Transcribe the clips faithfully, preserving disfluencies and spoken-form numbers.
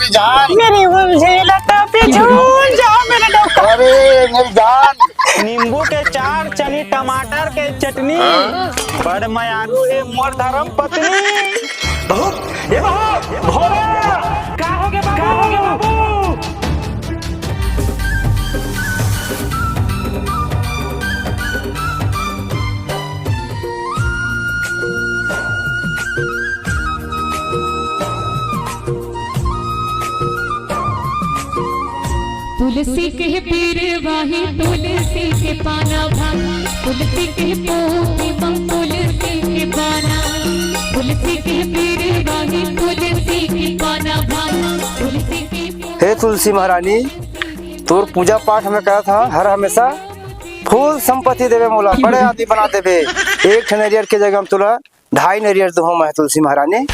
जान। मेरी उलझे लटा पे झूल जाओ मेरे डॉक्टर। अरे मेरी जान। नींबू के चार, चनी टमाटर के चटनी। बड़ मयारू हे मोर धर्म पत्नी। बहुत, ये बहुत, भोला। का हो गया बाबू? का हो गया बाबू? तुलसी के पीर वाही, तुलसी के पाना भाई, तुलसी के पोती बम, तुलसी के पाना, तुलसी के पीर वाही, तुलसी के पाना भाई, तुलसी के पोती। हे तुलसी महारानी, तोर पूजा पाठ में करत हा हर हमेशा फूल संपत्ति देवे मोला, बड़े आदमी बना देवे। एक ठन नरियर के जगह हम तोला ढाई नरियर दूहूं मैं तुलसी महारानी।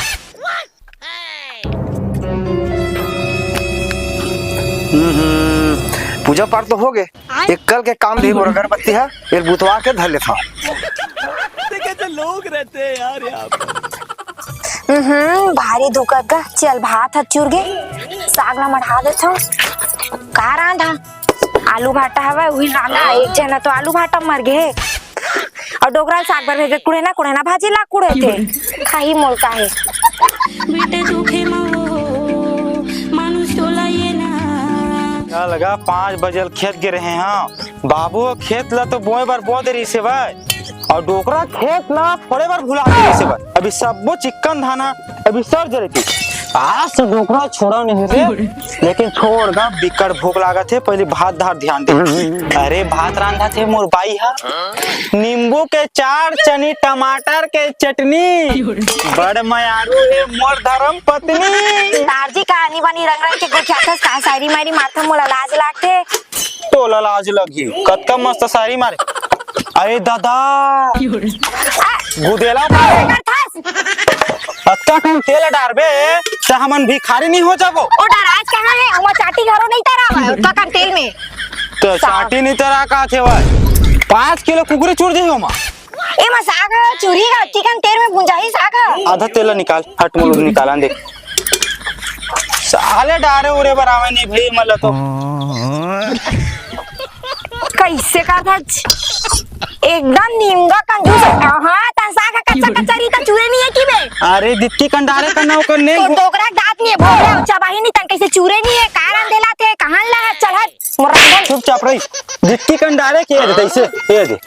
हम्म, पूजा पाठ तो हो गए, एक कल के काम भी मोर अगरबत्ती है, ये बुतवा के धर लेता हूँ। कैसे लोग रहते हैं यार यहाँ पर। हम्म, भारी दुखत गा। चल, भात ह चुर गे, साग ला मढ़ा देथव। का रांधा? आलू भाटा हवय, उही रांधा। एक झन ह तो आलू भाटा मर गे हे। अउ डोकरा ल साग बर भेजे, कुड़े ना, कुड़े ना भाजी ला कुड़े थे। खाही मोल का हे। बेटा दुखे मा वो मानुष टोला ये ना। का लगा, पाँच बजे ल खेत गे रहे हंव। बाबू खेत ला तो बोए बर बो दे रहिस हे भाई, अउ डोकरा खेत ला फोड़े बर भुला गे रहिस हे भाई। अभी सब्बो चिक्कन धाना अभी सर जरे की। आज तो डोकरा छोड़ा नहीं रे, लेकिन छोड़ गा, बिकट भूख लागत हे, पहली भात धार ध्यान दे। अरे भात रांधत हे मोर बाई हा, नींबू के चार, चनी टमाटर के चटनी, बड़ मयारू हे मोर धर्म पत्नी। सरदार जी का आनी बानी रंग रंग के गोठियाथस का, शायरी मायरी मारथा, मोला लाज लागथे। तोला लाज लगही, कतका मस्त शायरी मारे। अरे दादा, गुदेला मारे। अतका कन तेल डारबे, त हमन भिखारी नहीं हो जाबो। ओ डराज कहाँ है? हमर चाटी घरो नहीं तरा हुआ है, अतका कन तेल में। तो साग। चाटी नहीं तरा का थे भाई? पाँच किलो कुकरी चुर जाही ओमा। ए, मा साग ह, चुरी ह, अतकी कन तेल में भुंजाही साग ह। आधा तेल निकाल, हट मोल निकाला दे। साले डारे उरे बर आवे नहीं भाई, मतलब तो। कैसे करथच? एकदम निमगा कंजूस। हाँ, तन साग कच्चा कच्चा रही त चूरे नहीं है की बे? अरे दित्ती कंडारे करना ओकर ने। तो डोकरा दांत नहीं है, भोगला चबाही नहीं, तन कैसे चूरे नहीं है? कारण देला थे, कहां ला चढ़त? मोर रंगन। चुपचाप रही। दित्ती कंडारे के दे इसे, ये दे।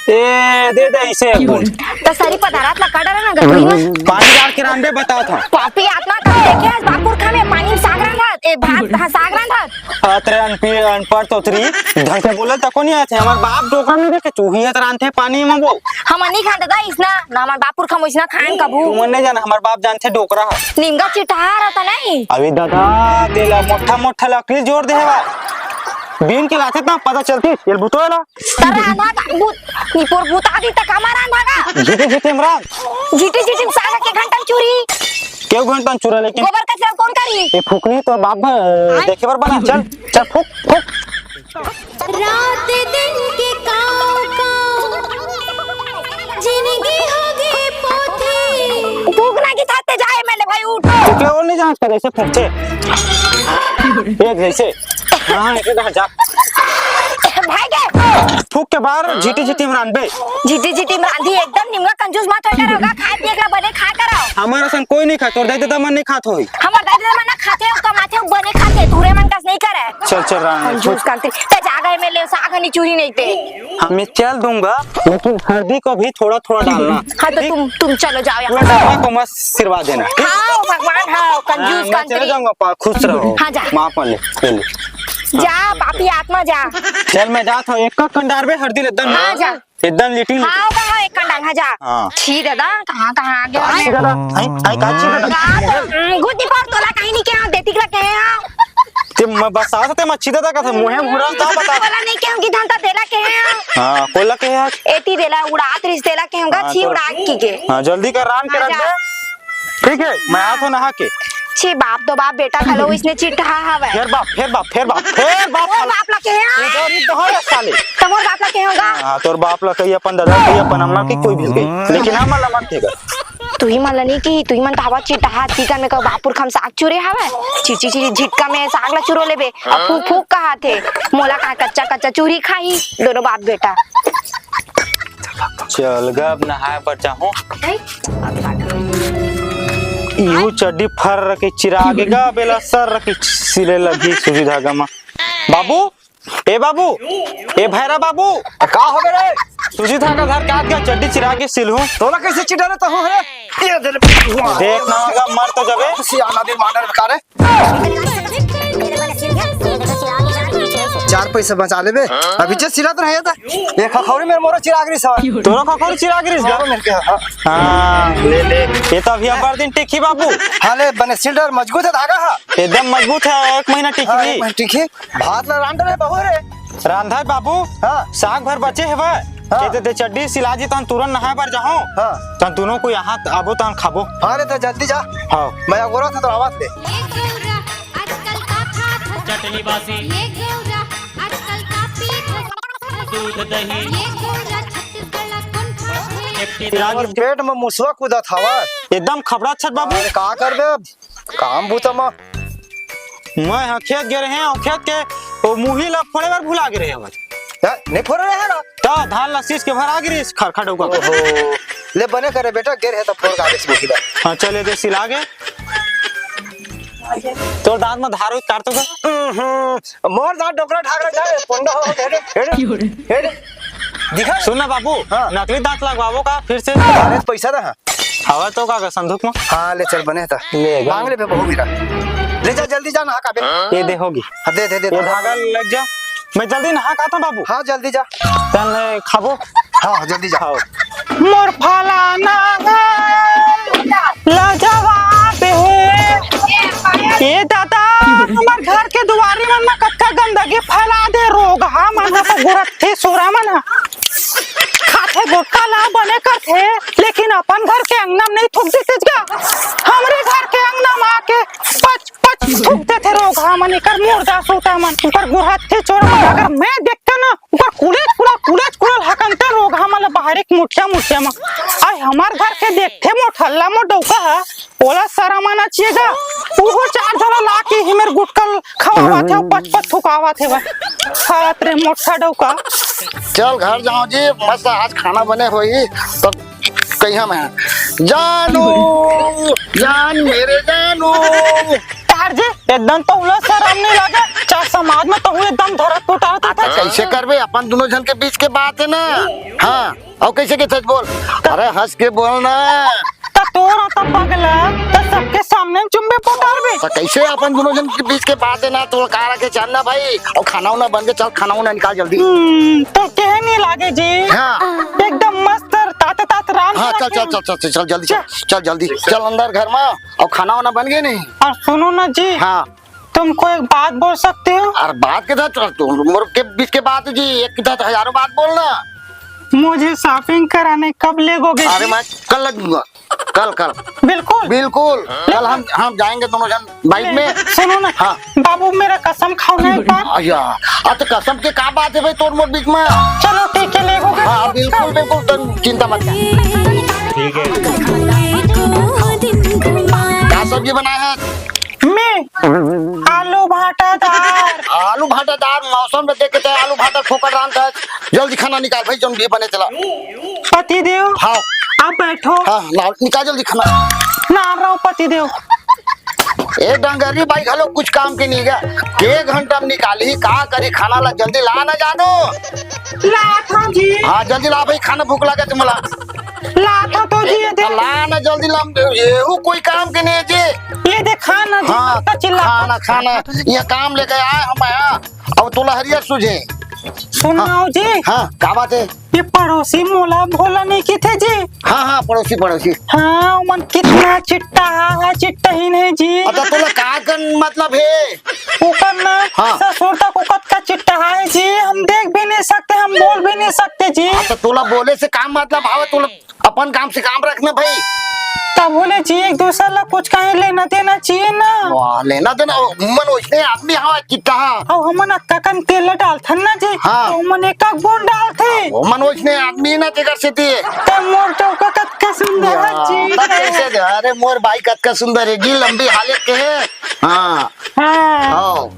ए, दे दे इसे एक बूंद। तो सरी पदारथ ला का डरा ना गरमी में? पानी डाल के रांधे बताओ था। पापी आत्मा का देखे आज बापुर खामे पानी में साग रांधत, ए भात, हाँ, साग रांधत। अतरे अनपढ़, अनपढ़ तोतरी, ढंग से बोलल तको नहीं आथे। हमार बाप डोकरा नहीं देखे, चूहिया त रांधे पानी में वो। हम नहीं खान दादा इसना, ना हमार बापुर खाम इसना खान कभू। तुमन नहीं जाना, हमार बाप जानथे डोकरा ह। निमगा चिटहा रहता नहीं। अभी दादा, तेला मोटा मोटा लकड़ी जोर दे हवा। बीन के लाथे त पता चलती, ये बुतोला। त रांधा का भूत, निपोर भूत आदि तक हमारा रांधा का। झिटी झिटी में रांध। झिटी झिटी में साग के घंटन चूरी। केव घंटन चूरा लेकिन? गोबर कचरा कौन करी? ये फूकनी तो बाप भ-, देखे बर बना। चल, चल फूक, फूक। रात दिन के काव काव, जिंदगी हो गई पोथी। फूकना की थाते जाए मैंने भाई उठ। फूकले और नहीं जांच करे, ऐसे फूकते। एक जैसे। हाँ, ऐसे कहा जा। भाई के? फूक के बाहर झिटी झिटी में रांधबे। झिटी झिटी में रांधी एकदम निमगा कंजूस मत होय करा होगा, खाए पिए के बने खा करा। हमारा संग कोई नहीं खा, तोर दाई ददा मन नहीं खात होई। हमार दाई ददा मन ना खाते, कमाथे, बने खाते, तुरे मन कस नहीं करे। चल, चल, रांध, कंजूस फूक। कंत्री, ते जा गए में ले साग नहीं चूरी नहीं ते। हाँ, मैं चल दूंगा, लेकिन हल्दी को भी थोड़ा थोड़ा डालना। हाँ, तो ठीक? तुम, तुम चलो जाओ यहाँ पूरा से। डब्बा को मत सिरवा देना, ठीक? हाँ, भगवान, हाँ, कंजूस हाँ, मैं चले कंत्री। जाऊंगा, पा-, खुश रहो। हाँ, जा। माफ ले, ले ले। जा, पापी आत्मा, जा। चल, मैं जात हूँ, एक का कंडार में हर दिन एकदम हाँ, जा। एकदम लेटिंग हाँ, लेटिंग। ओका, हाँ, एक कंडाल, हाँ, जा। हाँ। छी दादा, कहाँ, कहाँ आ गया हाँ, मैं? छी दादा, आई, आई, का छी दादा? का, हम्म, गुद्दी पर तोला कहीं नहीं कहा, देती ला कहे हाँ। ते म-, बसा से ते मच्छी दादा का था, मुहे मुड़ा ता बता। तोला नहीं कहूँ कि धन ता देला कहे हाँ। हाँ, कोला कहे हाँ। एती देला, उड़ात रिस देला कहे होगा, हाँ, छी तो उड़ा की के। हाँ, जल्दी कर, रान के हाँ, रख जा। दे। ठीक है, मैं आत हूँ नहा के। छी बाप तो बाप, बेटा खलो इसने चिट्ठा हवे। फेर बाप, फेर बाप, फेर बाप, फेर बाप मोर खलो। बाप ला के हाँ। इधर ही तो है साले। तो मोर बाप ला के होगा। हाँ, तोर बाप ला कही अपन दादा, कही अपन अम्मा की कोई भी कही। लेकिन हम ला मत कहेगा। तुही मन ल नहीं की, तुही मन तो हवा चिटाहा तीकन में कहो बापुर खम साग चुरे हवय। चिची चिची झिटका में साग ला चुरो लेबे। अब फूक फूक कहा थे। मोला का कच्चा कच्चा चूरी खाही। दोनों बाप बेटा। चल गा, अब नहाए बर जाहूं। इहू चड्डी फर के चिरा गे गा, बेला सर के सिले लगी सुजी धागा मा। बाबू, ए बाबू, ए भैरा बाबू। का हो गे रे? सुजी धागा धर के आत गा, चड्डी चिरा के सिलहूं। तोला कैसे चिटा रे तहूं रे? ये दे रे। देख ना गा, मर तो जबे। सियाना दिन माडर का रे। चार पैसा बचा लेबे। अभी जे सिला तो रहे था। ये खखौरी मेरे मोरो चिराग रही सवाल। तोरो खखौरी चिराग रही गा? मेरे के, हाँ। हाँ, ले ले। ये तो अभी अब्बड़ दिन टिकही बाबू। हाँ ले, बने सिल्डर मजबूत है धागा हा। एकदम मजबूत है, एक महीना टिकही। हाँ, एक महीना टिकही। भात ला रांध रे बहू रे। रांधा बाबू। हाँ। साग भर बचे हवय। हाँ। ये दे, दे चड्डी सिला जी, तन तुरंत नहाए बर जाहूं। हाँ। तन दोनों को यहाँ आबो तन खाबो। हाँ रे, तो जल्दी जा। हाँ। मैं अगोरा था तो आवाज दे। ये गौरा आजकल का खात हस? चटनी बासी। ये गौरा आजकल का पीत हस? दूध दही। ये गौरा छत्तीसगढ़ ला कौन खात हे? चिराग और पेट में मुसवा कूदत हवा। एकदम खबड़ा छत बाबू। अरे का करबे अब? काम बूता मा। मैं ह खेत गे रहे हंव, खेत के वो मुही ला फोड़े बर भुला गे रहे हंव। हैं? नहीं फोड़े रहे ना? त धान ला सींच के भरा गे रहिस खरखा डौका। ओहो। ले बने करे बेटा, गे रहे त फोड़ के आगे से मुही ला। हाँ, चल, ये दे सिला गे। तोर दांत में धार होई काट तो का? हम्म, मोर दांत डोकरा ठाकरा जाए, पोंडा हो, हेड़े, हेड़े, हेड़े। दिखा? सुन ना बाबू, हाँ। नकली दांत लगवाबो का फिर से? अरे पैसा दा, हाँ। हवा तो का, का संदूक में? हाँ, ले चल, बने था। ले गा। मांग ले बे, बहू मेरा। ले जा, जल्दी जा, नहा का बे। ये दे होगी। हाँ, दे, दे, दे, ये दे। धागा लग जा। मैं जल्दी नहा का आता हूँ बाबू। हाँ, जल्दी जा। तन ले खाबो। हाँ, जल्दी जा। हाँ। मोर फलाना है, लजवा बे। ए दादा, हमर घर के दुआरी मन म कतका गंदगी फैला दे, रोगहा मन ह तो गुरथे सोरा मन ह। खाथे गुटखा ला बने करथे, लेकिन अपन घर के अंगना म नहीं थूक देतेच गा। हमरे घर के अंगना म आके पच पच थूक देथे रोगहा मन, एकर मुर्दा सूता मन, ओकर गुरथे चोरा मन। अगर मैं देखते ना, ओकर कुलेच कुला, कुलेच कुला हकनते रोगहा मन ला बाहरे के मुठिया मुठिया म। आय हमर घर के देखथे मोठल्ला मोर डौका ह, ओला शरम आना चाहिए गा। उहो चार झोला ला के ही मेर गुटकल खवावत हे, पच पच थुकावत हे भाई। खात रे मोठा डौका। चल घर जाओ जी, मस्त आज खाना बने होई, तब कहिया मैं जानू, जान मेरे जानू। तार जी, एकदम तो उला शरम नहीं लगे, चार समाज में तो हूँ एकदम धरत पुटारत अच्छा, उठा। कैसे करबे? अपन दोनों जन के बीच के बात है ना। हाँ, और कैसे के सच बोल? अरे हंस के बोल ना। त तोर त पगला, त सबके सामने में चुम्बे पुटारबे। त कैसे अपन दोनों जन के बीच के बात है ना, तो कारा के चल ना भाई, और खाना उना बन के चल, खाना उना निकाल जल्दी। हम्म, तो कहे नहीं लागे जी। हाँ। एकदम मस्त ताते तात राम हाँ, चल, चल, चल, चल, चल, चल, जल्दी चल, चल, जल्दी चल अंदर घर में, और खाना उना बन गए नहीं? और सुनो ना जी, हाँ। तुमको एक बात बोल सकती हूँ? अरे बात के साथ चल, तुम मोर के बीच के बात जी, एक के साथ हजारों बात बोलना। मुझे shopping कराने कब लेगोगे अरे जी? मैं कल लगूंगा, कल, कल। बिल्कुल। बिल्कुल, कल हम, हम जाएंगे दोनों जन bike में। सुनो ना, हाँ। बाबू मेरा कसम खाओ ना एक बार। अया, आ तो कसम के का बात है भाई तोर मोर बीच में? चलो ठीक है, लेगोगे। हाँ, बिल्कुल, बिल्कुल, तुम चिंता मत कर। ठीक है। का सब्जी बनाया है? मैं आलू भाटा दार। आलू भाटा दार मौसम में देख के तैं आलू भाटा ठोकर रांध है। जल्दी खाना निकाल भाई, जौन भी बने चला। पति देव, हाँ। आप बैठो। हाँ, ला, निकाल जल्दी खाना। ना रहो पति देव। ए डंगरी भाई, घलो कुछ काम के नहीं गा। के घंटा में निकाली, का करी खाना ला, जल्दी ला ना जानो। ला था जी। हाँ, जल्दी ला भाई, खाना भूख लगे तुमला। ला था तो जी, ये दे। ला ना जल्दी ला, एहू कोई काम के नहीं है जी। ये दे खाना जी, हाँ, मत चिल्ला। खाना, खाना, ये काम लेके आए हम यहाँ, अब तोला हरियर सूझे। सुन हाँ। ना जी। हाँ, का बात है? ये पड़ोसी मोला भोला नहीं किथे जी। हाँ, हाँ, पड़ोसी, पड़ोसी। हाँ, उमन कितना चिट्टा है, चिट्टा ही नहीं जी। अच्छा, तोला का कन मतलब है? ओकर ना हाँ। ससुर तक ओकर का चिट्टा है जी, हम देख भी नहीं सकते, हम बोल भी नहीं सकते जी। हाँ, तो तोला बोले से काम मतलब हवे, तोला अपन काम से काम रखना भाई। तब बोले जी, एक दूसर ला कुछ कहीं लेना देना चाहिए ना। वाह, लेना देना, मन वैसने आदमी हवा कितना। अउ हमन अक्का कन तेल ला डालथन ना जी, हाँ। तो हमन एक एक बूंद डालथे। वो मन वैसने आदमी ना, तेकर सेती। तो मोर डौका कतका सुंदर है जी। तब कैसे दे? अरे मोर बाई कतका सुंदर है जी, लंबी हालत के है। हाँ। हाँ। हाँ।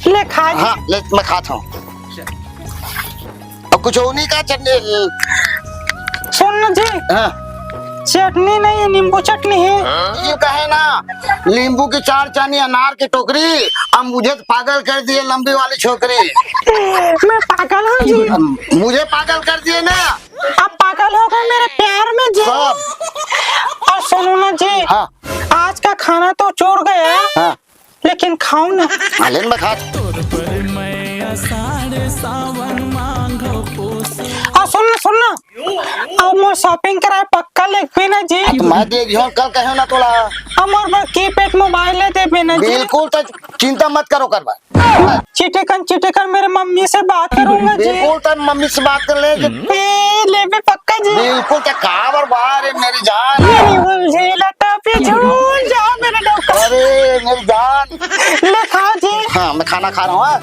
ले खा जी। हाँ, ले, मैं खात हूँ। अब कुछ और नहीं का चटनी? सुन ना जी। हाँ। चटनी नहीं है, नींबू चटनी है। ये कहे ना, नींबू की चार चानी, अनार की टोकरी, अब मुझे तो पागल कर दिए लंबी वाली छोकरी। मैं पागल हूँ जी। अब मुझे पागल कर दिए ना। आप पागल हो गए मेरे प्यार में जी। सब। और सुनो ना जी, हाँ। आज का खाना तो चोर गया, हाँ। लेकिन खाओ ना। हाँ, लेन मैं खात। और सुन ना, सुन ना, अब मोर shopping कराए पक्का लेगबे ना जी। हाँ, तो मैं दे दियो, कल कहो ना तोला। अब मोर बर keypad mobile ले देबे ना जी। बिल्कुल, तो चिंता मत करो करबा। चिटिकन चिटिकन मेरे मम्मी से बात करूंगा जी। बिल्कुल, तब मम्मी से बात कर ले। ए, लेबे पक्का जी। बिल्कुल, तो काबर बारे मेरी जान। मेरी उलझेला टापी झूल जा मेरे डौका। अरे मेरी जान। ले खा जी। हाँ, मैं खाना खा रहा हूँ, हाँ।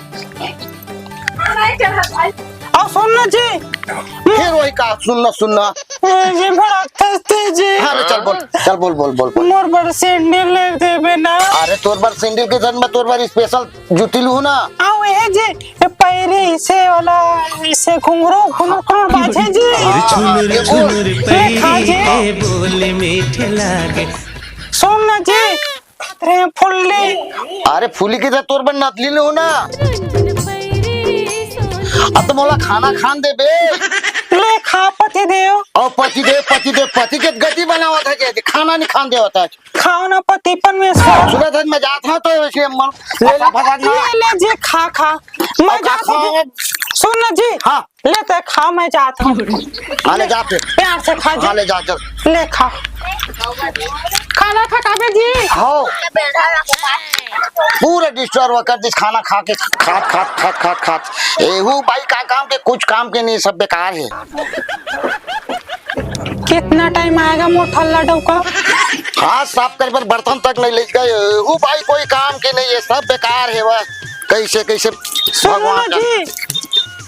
और सुन ना जी। फिर वही का सुन ना, सुन ना। ए, जी भड़कथस ते जी। हाँ, चल बोल, चल बोल, बोल, बोल, बोल। मोर बर sandal ले देबे ना। अरे तोर बर sandal के जन मैं तोर बर special जूती लूँ ना। आओ ये जी, ये पैरी इसे वाला, इसे घुंघरू, घुंघरू बाजे जी। अरे झुनुर, हाँ, ये बोल। झुनुर ये खा पैरी जी। के बोल मीठ लागे। सुन ना जी, रे फुल्ली। अरे फुल्ली के तो तोर बर नथली लूँ ना। अब तो मोला खाना खान दे बे। ले खा पति देव। और पति देव, पति देव, पति के गति बनावत है के? खाना नहीं खान देवत है। खाओ ना पति परमेश्वर। सुनत है, मैं जात हूँ तो इसलिए मन ले, ले, फटाफट ना। ले, ले जी, खा, खा। मैं और खा, जात हूँ। खा। सुन ना जी। हाँ। ले ते खा, मैं जात हूँ। हाँ, ले जा फिर। प्यार से खा जी। हाँ, ले जा, चल। ले खा। खाना खटाबे जी। हो। पूरा disturb कर दिस खाना खा के, खात, खात, खात, खात, खात। एहू बाई का काम के, कुछ काम के नहीं, सब बेकार है। कितना time आएगा मोर ठल्ला डौका? हाथ साफ करे बर बर्तन तक नहीं ले गए। ओ भाई, कोई काम के नहीं है, सब बेकार है वह। कैसे, कैसे सुनो भगवान ना का जी।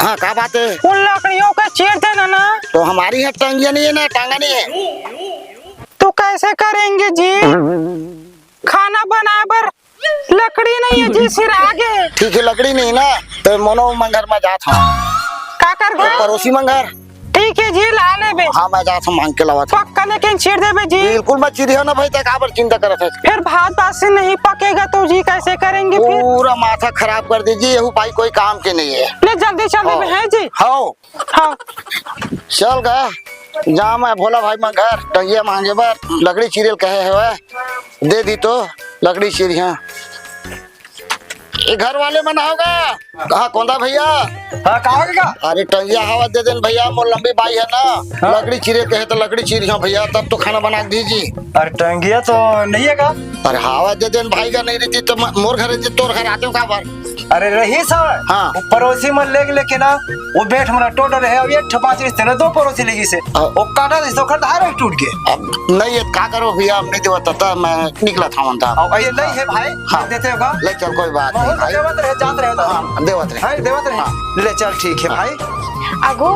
हाँ, का बात है? उन लकड़ियों का चीर देना ना। तो हमारी यहाँ टंगिया नहीं है ना, टांगा नहीं है। तो कैसे करेंगे जी? खाना बनाए बर लकड़ी नहीं है जी, सिरा गे। ठीक है, लकड़ी नहीं ना, तो मोनो मंगर में जात हूँ। का करबे? पड़ोसी मंगर। ठीक है जी, ला लेबे। हाँ, मैं जात हूँ, मांग के लावत हूँ। पक्का लेकिन चीर देबे जी। बिल्कुल, मैं चिरिया ना भाई, तक काबर चिंता करत है। फिर भात बासी नहीं पकेगा तो जी कैसे करेंगे फिर? पूरा माथा खराब कर दीजिए, यहू भाई कोई काम के नहीं है। ले जल्दी चल देबे, हाँ। है जी? हाँ। हाँ। चल गा, जा मैं भोला भाई मंगर, टंगिया मांगे बर, लकड़ी चिरेल कहे हवे, दे दी तो लकड़ी चिरिया। ये घर वाले मन होगा? हाँ, कौंदा भैया। हाँ, का होगे का? अरे टंगिया हवा दे देन भैया, मोर लंबी बाई है ना, हाँ। लकड़ी चिरे कहे तो लकड़ी चिरिया भैया, तब तो खाना बना दीजिए। अरे टंगिया तो नहीं है का? अरे हवा दे देन भाई का, नहीं रहती तो म-, मोर घर, तोर घर आते हो का बार? अरे रही सर, हाँ। वो पड़ोसी मन लेग लेके ना, वो बेठ मन टोट रहे, अब एक ठो बाँच रहिस तेला दो पड़ोसी लेगिस हे। हाँ। वो काटा रहिस, ओकर धार टूट गे। अब नहीं है, का करो भैया, अब नहीं देवत त मैं निकलत हँव त। अब ये नहीं है भाई, हाँ। देते होगा। ले चल, कोई बात नहीं बहुत भाई। देवत रहे, जात रहे तो। हाँ, देवत रहे। हाँ, देवत रहे। हाँ। ले चल, ठीक है हाँ। भाई। आगो,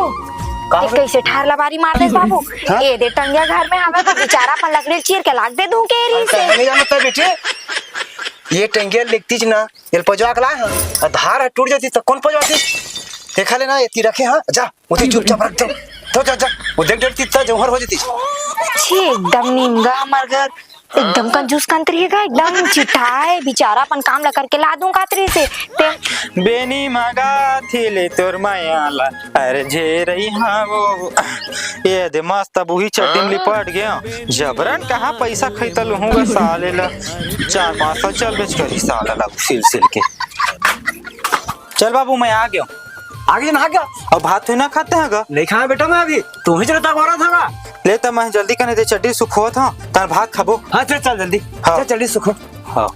का ए हो? कैसे ठार लबारी मार दे बाबू। हाँ? ए दे टंगिया घर में आवे तो बेचारा अपन लकड़ी चीर के लाग दे दूं के रही अरे, से। नहीं जानता बेटे, ये टंगिया लिखती च ना, एल पजवा के लाए हैं। आ धार ह टूट जाती त कौन पजवाती? देखा ले ना, एती रखे हैं। जा, ओती चुपचाप रख दो। तो जा, जा। वो देख डरती त जौहर हो जाती। छी, एकदम नीमगा हमर घर। एकदम कंजूस कंत्री हे गा, एकदम चिटाए। बेचारा अपन काम ला करके ला दूं कातरी से। ते बेनी मगा थी ले तोर माया ला। अरे जे रही हाँ वो। ये दे मस्त अब उही चड्डी में लिपट गया। जबरन कहाँ पैसा खैतल हूँ गा साले ला। चार पाँच सौ चल बेच करी साला ला सिल सिल के। चल बाबू, मैं आ गया। आगे ना क्या? अब भात हुई ना खाते हैं गा? नहीं खाया बेटा मैं अभी। तू ही चलता बोला था ना। ले त मैं जल्दी करने दे, चड्डी सुखोत हँव, तार भात खाबो। हाँ, चल, चल जल्दी। हाँ। चल, जल्दी सुखो। हाँ।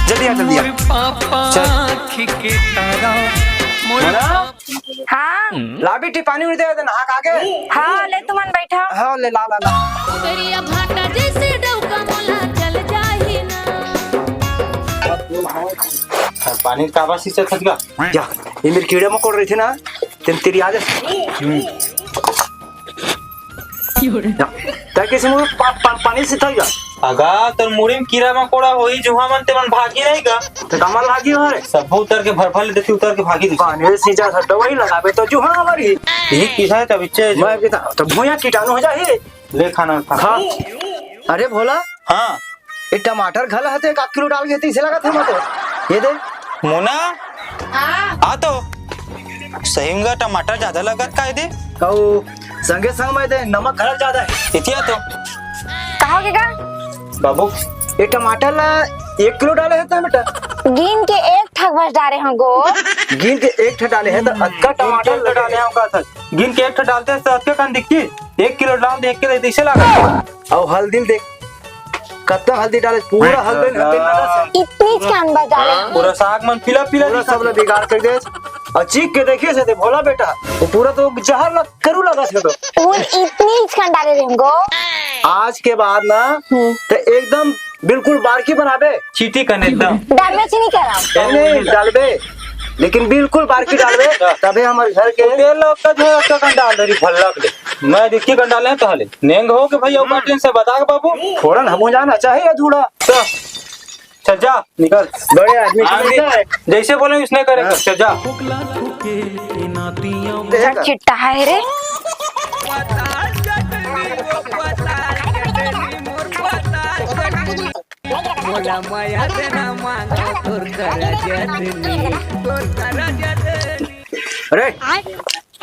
जल्दी आ, जल्दी आ। मोर पापा चल। आँखी के तारा, मोर बोला? हाँ। ला बेटी, पानी उनी दे दे, नहा के आगे। हाँ, ले तुमन बैठा। हाँ, ले ला, ला, ला। करिया भाटा जैसे डौका मोला चल जाही ना। पानी काबर सींचत हस गा? या, ये मेर कीड़ा मकोड़ा रहिथे ना, तेन तेरी आदत। या, तैं कइसे मोर पा-, पा-, पानी सींचत हस गा? अगा, तोर मुड़ी में कीड़ा मकोड़ा होही, जुहा मन ते मन भागी नहीं गा। त कामा ल भागी हो रे? सब्बो उतर के भर भर ले देती, उतर के भागी दूसरी। पानी सींचा था, दवाई लगाबे त जुहा मरही। यही किसा है तब इच्चे जो मैं किता, त भुइयां कीटाणु हो जाही। ले खाना खा। खा। अरे भोला। हाँ। ये टमाटर घला हते, एक आध किलो डाल के तीसे लगत हे मोर तो। ये दे। मोना। हाँ। आ तो। सही में टमाटर ज्यादा लगत का ये दे? अउ संगे संग में दे, नमक घला ज्यादा हे। इतिया तो। का हो गे गा? बाबू। ये टमाटर ला एक किलो डाले हे त बेटा? गिन के एक ठक बस डाले हंव गो। गिन के एक ठक डाले हे त अतका टमाटर गिन के एक ठक डाले हंव का था? गिन के एक ठक डालते त अतका कन दिखती? एक किलो डाल दे, एक किलो तइसे लागत। अउ हल्दी ल देख, कतका हल्दी डाले, पूरा हल्दी, हल्दी डाले। इतनी कन बस डाले। पूरा साग मन पीला पीला पूरा दिखत सब ला हे। बिगाड़ कर दे। अउ चीख के देखिस ते भोला बेटा, वो पूरा तो जहर लग करू लगत हे तो। वो इतनी कन डाले रे हंव गो। आज के बाद ना, हम्म। त एकदम बिल्कुल बारकी बनाबे। चीटी कने एकदम। डालबे चीनी करा। नहीं, नहीं, डालबे। लेकिन बिल्कुल बारकी डालबे, तभे हमर घर के तेल लोग का जो है, उसका कन डाल दे रही, भल्ला के। मैं देखी कन डाले तो हले। नेंग हो के भैया, ऊपर टीन से बता के बाबू। थोड़ा ना हो जाना चाहे अधूरा। चल, चल जा, निकल। बड़े आदमी को हाँ, मिलता है। जैसे बोले उसने करे, हाँ। चल जा। देख। चिट्टा है रे। मोला मया देना मांगा तोर करा जतनी, तोर करा जतनी। अरे,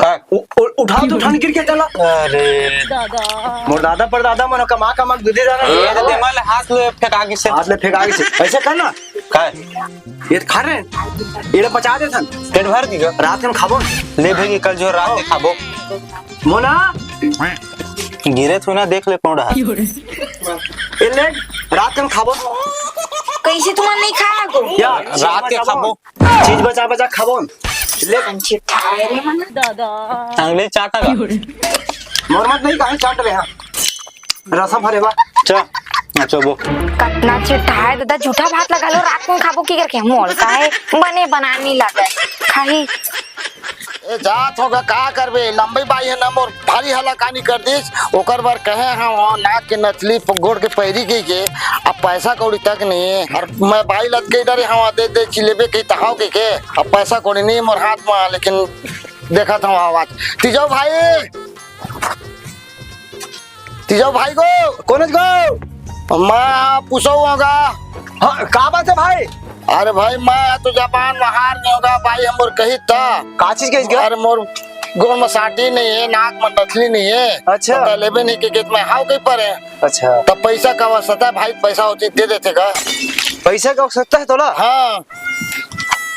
का? उ-, उ-, उठा तो, उठा, गिर के चला। अरे। मोर दादा परदादा मन कमा कमा के दूधी दाना ये तो दिमाग ले हाथ ले फेंका के से। हाथ ले फेंका के से। ऐसे कर ना। का? ये खा रहे हैं। ये ले पचा दे थन। पेट भर दी जो। रात में खाबो। ले भाई, कल जो रात में खाबो। मोना। गिरे थू ना, देख ले कौन रहा। ए ले, रात कन खाबो। कैसे तुमन नहीं खाया को? या, रात के खाबो। चीज बचा बचा खाबो। ले। अंगले चाटा का। मोर मत नहीं, काहे चाट रहे हैं? रसम भरे बा। चा, अच्छा वो। कतना चिट्ठा है दादा, झूठा भात लगा लो, रात में खाबो की करके मोल का है, बने बनानी लगे। खाही। ए, जात होगा, का करबे? लंबई बाई हे ना मोर, भारी हलाकानी कर दिस। ओकर बर कहे हंव, नाक के नथली, प-, गोड़ के पैरी कहिके, अब पैसा कौड़ी तक नहीं हे। अउ मैं बाई लत गई डरे हंव, दे दे, चिलेबे कही तहाव कहिके, अब पैसा कौड़ी नहीं हे मोर हाथ में, लेकिन देखत हंव आवाज। तिजो भाई, तिजो भाई गो। कोन हे गो? मैं पूछो होगा। हाँ, का बात हे भाई? अरे भाई, मैं तो जापान में हार नहीं होगा भाई, हम और कही था। का चीज कहिस गा? अरे मोर गोड़ में साटी नहीं हे, नाक में नथली नहीं हे। अच्छा। पता लेबे नहीं के खेत में हाव कहीं पर हे। अच्छा। तब पैसा का आवश्यकता हे भाई, पैसा होती दे देते का। पैसा का आवश्यकता हे तोला? हाँ।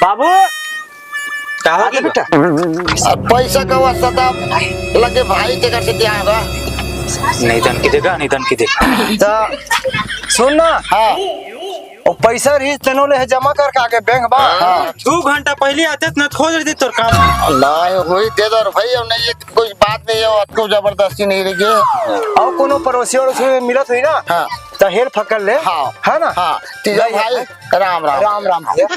बाबू, का हो आगे गे बेटा? अब पैसा का वास्ता था, लगे भाई तेकर से क्या होगा? नहीं धन की देगा, नहीं धन की देगा। तो सुन ना। हाँ। वो पैसा रही तेनो ले जमा करके आगे बैंक बा। हाँ। दू घंटा पहले आते त न खोज रही तोर काम। नहीं, होई दे दो रे भाई, अब नहीं ये कोई बात नहीं हे, अतको जबरदस्ती नहीं रही। अउ कोनो पड़ोसी वड़ोसी में मिलत होही ना, हाँ। तो हेल फकर ले, हाँ। हे ना? हाँ। तीजा भाई, राम राम। राम राम भैया।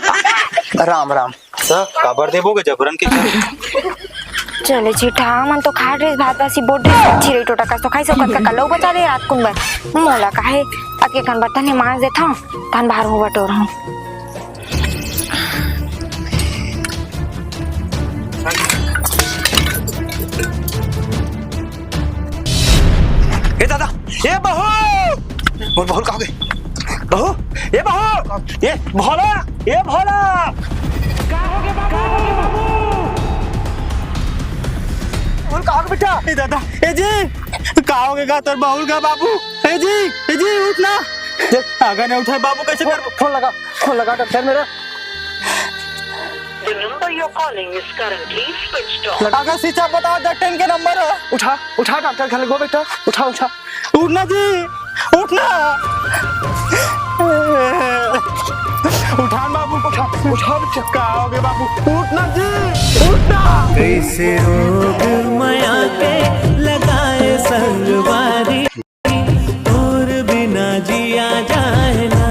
राम राम। सा, काबर देबो के जबरन के? चले चिट्ठा, मन तो खा ड्रेस भात बासी बोट ड्रेस अच्छी रही टोटा कस तो खाई सो कतका कल्लो बचा दे रात कुन बर। मोला काहे अके कन बर्तन हे मांज देथंव, तहन बाहर हूँ बटोर हूँ। ए दादा, ए बहू, मोर बहू का हो गे? बहू, ए बहू, ए भोला, ए भोला। का हो गे बाबू? बहू का हो गे बेटा? ए दादा, ए जी, का हो गे गा तोर बहू का बाबू? ए जी, ए जी, उठ ना। आगा नहीं उठा बाबू, कैसे कर? फोन लगा, फोन लगा डॉक्टर मेरा। The number you're calling is currently switched off. लगा का स्विच ऑफ बताओ, डॉक्टर के नंबर हे। उठा, उठा डॉक्टर घर गो बेटा, उठा, उठा। उठना जी, उठना। उठा बाबू, उठा, उठा बेटा। का हो गे बाबू? उठना जी। कैसे रोग मया के लगाए संगवारी, तोर बिना जिया जाए ना।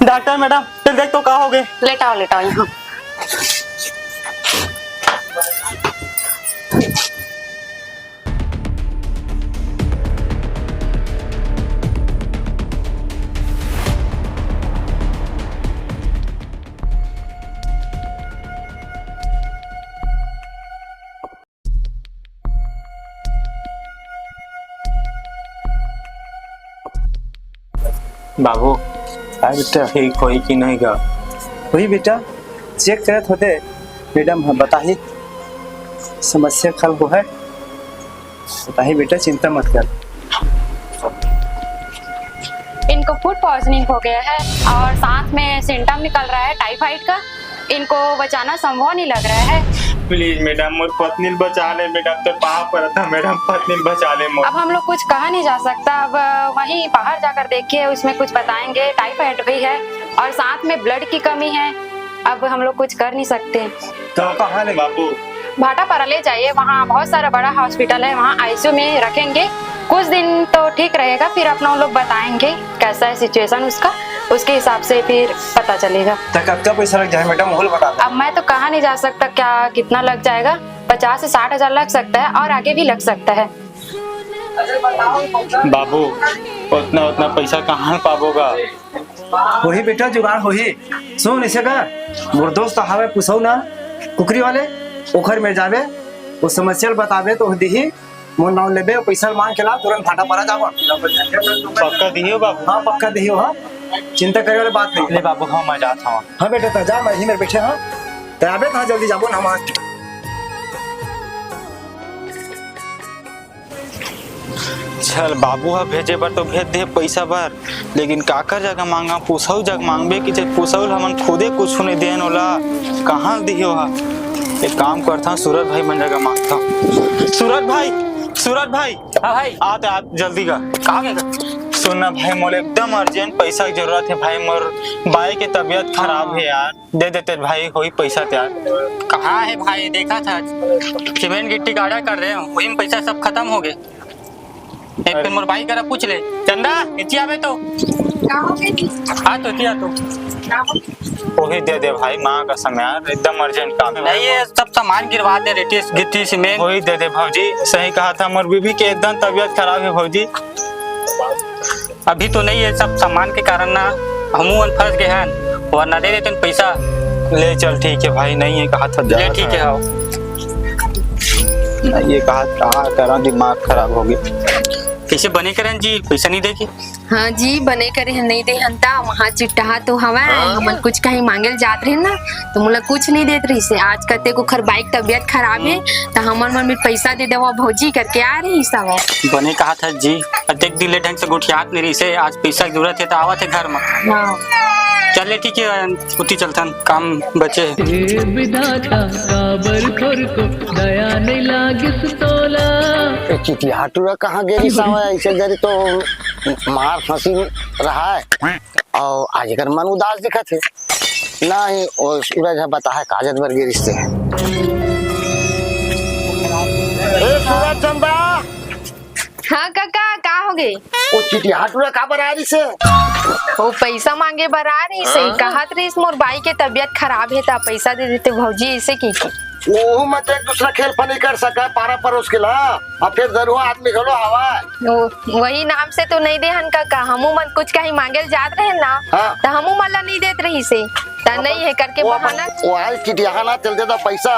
डॉक्टर मैडम, फिर देख तो का हो गए। लेटाओ, लेटाओ यहाँ। बाबू, आज तो ठीक होई कि नहीं गा? वही बेटा, चेक करत होते मैडम ह बताही, समस्या खल को है, बताही बेटा, चिंता मत कर। इनको फूड पॉइजनिंग हो गया है और साथ में सिम्टम निकल रहा है टाइफाइड का। इनको बचाना संभव नहीं लग रहा है। प्लीज मैडम, मोर पत्नी ल बचा ले मैडम, तोर पाँव परत हंव मैडम, पत्नी ल बचा ले मोर। अब हम लोग कुछ कहा नहीं जा सकता। अब वहीं बाहर जाकर देखिए, उसमें कुछ बताएंगे। टाइफाइड भी है और साथ में ब्लड की कमी है। अब हम लोग कुछ कर नहीं सकते। तो कहाँ ले बाबू? भाटापारा ले जाइए, वहाँ बहुत सारा बड़ा हॉस्पिटल है, वहाँ आईसीयू में रखेंगे। कुछ दिन तो ठीक रहेगा, फिर अपना उन लोग बताएंगे कैसा है सिचुएशन उसका, उसके हिसाब से फिर पता चलेगा। तो कब का पैसा लग जाए मैडम, वो बता दो। अब मैं तो कहा नहीं जा सकता क्या कितना लग जाएगा, पचास से साठ हजार लग सकता है और आगे भी लग सकता है। बाबू, उतना उतना पैसा कहाँ पाबो गा? होही बेटा, जुगाड़ होही। सुन, इसे कर, मोर दोस्त हावे पुसऊ ना, कुकरी वाले, ओखर में जाबे, वो समस्या ल बताबे तो दिही, मोर नाम लेबे, पैसा ल मांग के ला, तुरंत भाटापारा जाबो। पक्का दिहियो बाबू? हाँ, पक्का दिहियो, हाँ, चिंता करे वाली बात नहीं। ले बाबू, हाँ, मैं जात हूँ। हाँ बेटा, त जा, मैं ही मेर बैठे हंव, त आबे त जल्दी जाबो ना, हम आज। चल, बाबू ह भेजे बर तो भेज दे पैसा बर, लेकिन काकर जगह मांगा? पुसऊ जग मांगबे कि जे पुसऊ ल हमन खुदे कुछु नइ देन ओला, कहाँ ल दिही ओहा? एक काम करथंव, सूरज भाई मन जगह मांगथंव। सूरज भाई, सूरज भाई। हाँ भाई। आ त, आ जल्दी का। का हो गे? सुन ना भाई, मोला एकदम अर्जेंट पैसा के जरूरत हे भाई, मोर बाई के तबीयत खराब हे यार। दे देते भाई, होही पैसा त यार। कहाँ हे भाई, देखा था, सीमेंट गिट्टी का ऑर्डर कर रहे हो, वही में पैसा सब खत्म हो गए। एक फिर मोर बाई करा पूछ ले। चंदा, इति आबे तो। का हो गे? हाँ तो, इति आ तो। का हो गे? वही दे दे भाई, माँ कसम यार, एकदम अर्जेंट काम हे भाई। नहीं, ये सब सामान गिरवा दे, रेती, गिट्टी, सीमेंट। वही दे दे भौजी, सही कहा था, मोर बीबी के एकदम तबीयत खराब हे भौजी। अभी तो नहीं, ये सब सामान के कारण ना हमू मन फंस गए हैं, वरना दे देते पैसा। ले चल, ठीक है भाई, नहीं है कहा था, ले, ठीक है, आओ। नहीं, ये कहा, कहाँ करा, दिमाग खराब हो गया। कैसे बने करें जी, पैसा नहीं देके? हाँ जी, बने करे हैं, नहीं दे हन ता, वहाँ चिट्टाहा तो हवा है, हाँ? हमन कुछ कहीं मांगे ल जात रहे ना, तो मोला कुछ नहीं देत रहिस हे। आज कते को खर बाई के तबीयत खराब है, तो हमन मन में पैसा दे देवा भौजी करके आ रहिस हवा। बने कहा था जी, अतेक दिन ले ढंग से गोठियात नहीं रहिस हे, आज पैसा की जरूरत है तो आवत है घर में। हाँ। चल ले, ठीक है, उती चलथन, काम बचे। हे विधाता, काबर तोर को दया नहीं लागिस तोला। ए, चिटिया टूरा कहाँ गे रिहिस हवय? ऐसे जरी तो मार फंसी रहा है। और आज एकर मन उदास दिखत हे। नहीं, वो सूरज ह बताहे काजत बर गे रिहिस हे। ए सूरज चंदा। हाँ काका, का हो गे? वो चिटिया टूरा काबर आ रिहिस हे? वो पैसा मांगे बर आ रिहिस हे। हाँ? कहत रिहिस मोर बाई के तबीयत खराब हे, त पैसा दे देते भौजी, ऐसे की। ओहू में तो एक दूसरा खेल फनी कर सका, पारा परोस के ला। अब फिर दरुहा आदमी घलो हवा। वो, वही नाम से तो नहीं दे हन काका, हमू मन कुछ कहीं मांगे ल जात रहे ना, हाँ। त हमू मन ला नहीं देत रहिस हे, त नहीं है करके वो बहाना। वो आइस चिटिया ना, तेला दे दा पैसा।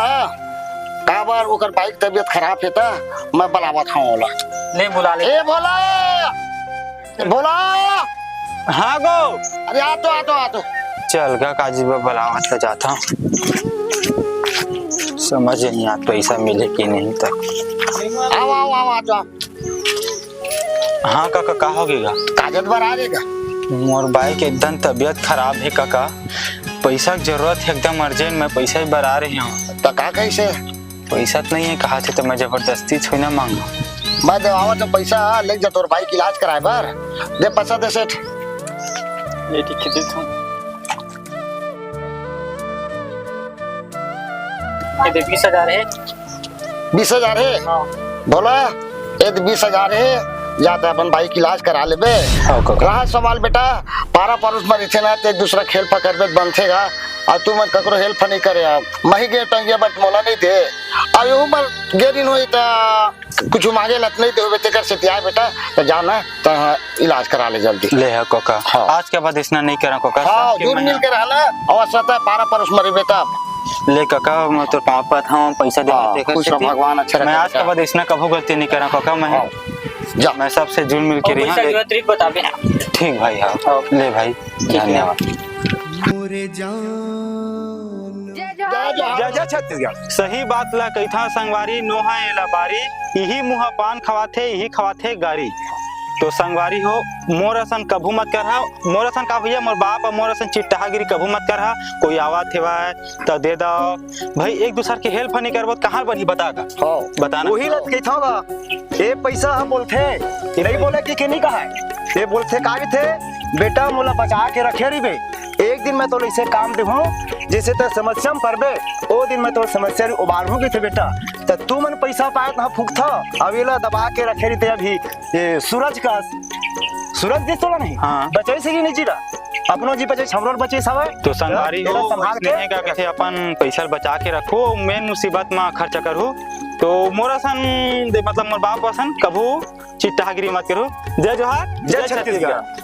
काबर ओकर बाई के तबीयत खराब हे, त मैं बलावत हंव ओला। ले बुला ले। ए भोला, भोला। हाँ गो। अरे आ तो, आ तो, आ तो। चल गा काजी बा, बलावत का जात हंव। समझ नहीं आत पैसा मिले कि नहीं त। आव, आव, आव, आ तो। हाँ काका, का हो गे गा? काजत बर आ रे गा। मोर बाई के एकदम तबीयत खराब हे काका, पैसा के जरूरत हे एकदम अर्जेंट, मैं पैसा ही बर आ रहे हंव। त का कहिस हे? पैसा त नहीं है, कहा थे त मैं जबरदस्ती थोड़ी ना मांगो। मैं देवावत हंव पैसा, ले जा तोर बाई के इलाज कराए बर। दे पैसा दे सेठ। ये ठीक है, दे तू। ये दे बीस हजार हे। बीस हजार हे? हाँ। भोला, ये दे बीस हजार हे, जा त अपन भाई के इलाज करा लेबे। हाँ, कका। रहा सवाल बेटा, पारा परोस म रहिथे ना, ते एक दूसरा के help करबे त बनथे गा। अउ तुमन ककरो help नइ करे, अब मही गे टंगिया बर मोला नइ दे, अउ यहू बर गे दिन होई त कुछु मांगे ला त नइ देबे, तेकर सेती आय बेटा, त जा ना, त इलाज करा ले जल्दी। ले ह कका, हाँ। आज के बाद अइसना नइ करंव कका, हाँ, सबके जुल मैं मिल के रहा ना, अवश्यता पारा परोस म रहिबे तब। ले कका, मैं तोर पाँव परत हंव, पैसा दे हाँ, तेकर खुश रह, सेती। भगवान अच्छा मैं रखे आज के बेटा। बाद अइसना कभू गलती नइ करंव कका, मैं, हाँ, जा। मैं सबसे जुल मिल के अउ रहिहंव, पैसा ले। जरूरत रही बताबे। ठीक भाई, हाँ। हाँ। ले भाई, ठीक हे। धन्यवाद। जय जोहार। जय जय छत्तीसगढ़। सही बात ला कहिथंव संगवारी, नोहा एला बारी, इही मुहा पान खवाथे, इही खवाथे गारी। तो संगवारी हो, मोर असन कभू मत करहा, मोर असन का भैया, मोर बाप अउ मोर असन चिट्टाहागिरी कभू मत करहा। कोई आवत हेवय त दे दव भाई, एक दूसर के help नइ करबो त कहाँ बनही बता गा? हाँ। बताना। उही ला कहिथंव गा, ए पैसा ह बोलथे, नइ बोले के, के नइ कहय, ए बोलथे का कहिथे, बेटा मोला बचा के रखे रहिबे, एक दिन मैं तोला अइसे काम देहूं, जइसे तैं समस्या म परबे, ओ दिन मैं तोर समस्या ले उबारहूं कहिथे बेटा। त तुमन पइसा पाए तहाँ फूंकथा, अउ एला दबा के रखे रहिथे अभी, ए, सूरज कस, सूरज दिस तोला नहीं? हाँ। बचइस हे कि नइ जी ला? अपनो जी बचइस, हमरो बचइस हवय। तो संगवारी एला हो, संभाल के। अइसने का कथे अपन पइसा ल बचा के रखहू, main मुसीबत म खर्चा करहू। तो मोर असन दे, मतलब मोर बाप असन कभू चिट्टाहागिरी मत करहू। जय जोहार, जय जय छत्तीसगढ़। छत्तीसगढ़।